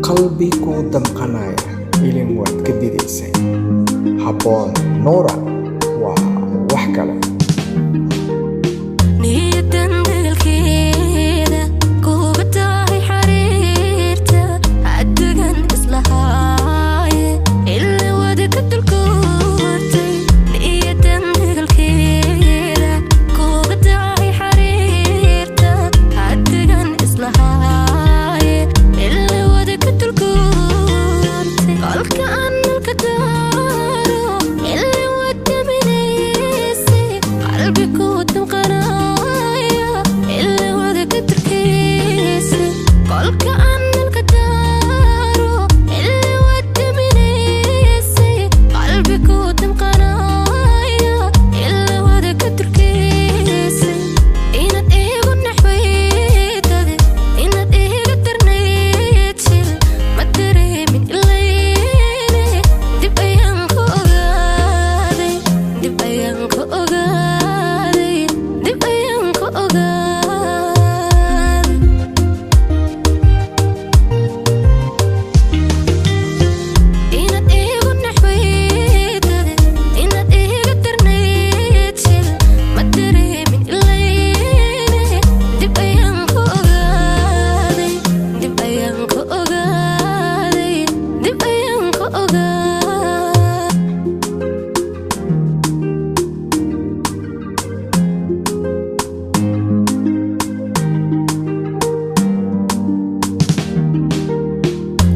Qalbi kuu damqanaya, ilin waad ka didaysay. Habboon Nuura waa wax kale. Niyadan degalkeeda kuga tahay xariirta addugan islahaaye ila wada ka dulkoortay. Niyadan degalkeeda kuga tahay xariirta addugan islahaaye ila wada ka dulkoortay. Kolka aan nalka daaro ila wadaminaysay, qalbi ku damqanaya ila wada ka turkaysay. Kolka aan nalka daaro ila wadaminaysay, qalbi ku damqanaya ila wada ka turkaysay. Inaad igu naxwaydade, inaad iga darnayd shil ma dareemin ilayne. Dib ayaan ku ogaaday, dib ayaan ku ogaaday, dib ayaan ku ogaaday. Inaad igu naxwaydade, inaad iga darnayd shil ma dareemin ilayne. Dib ayaan ku ogaaday, dib ayaan ku ogaaday, dib ayaan ku ogaaday.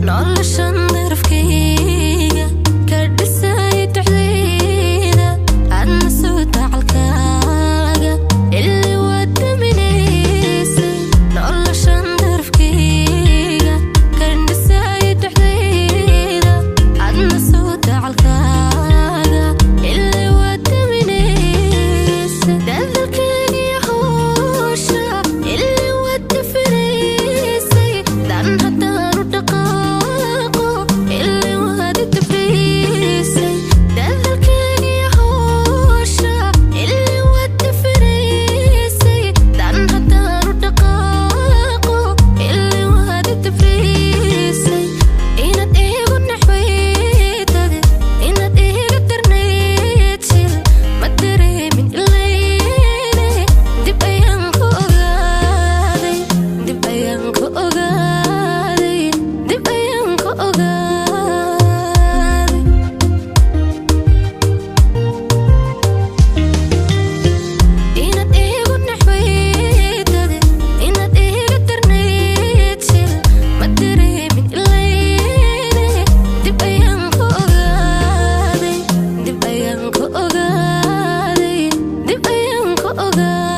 Noloshan darafkayga ka dhisay duxdayda, adna soo dacalkaaga ili waad daminaysay. Noloshan darafkayga ka dhisay duxdayda, adna soo dacalkaaga ili waad daminaysay. Dadalkayga iyo hawsha ili waad dafiraysay, dan haddaan u dhaqaaqo ili waad i dafraysay. Dadalkayga iyo hawsha ili waad dafiraysay, dan haddaan u dhaqaaqo ili waad i dafraysay. Inaad igu naxwaydade, inaad iga darnayd shil ma dareemin ilayne. Dib ayaan ku ogaaday, dib ayaan ku ogaaday, dib ayaan ku ogaaday. Inaad igu naxwaydade, inaad iga darnayd shil ma dareemin ilayne. Dib ayaan ku ogaaday, dib ayaan ku ogaaday, dib ayaan ku ogaaday.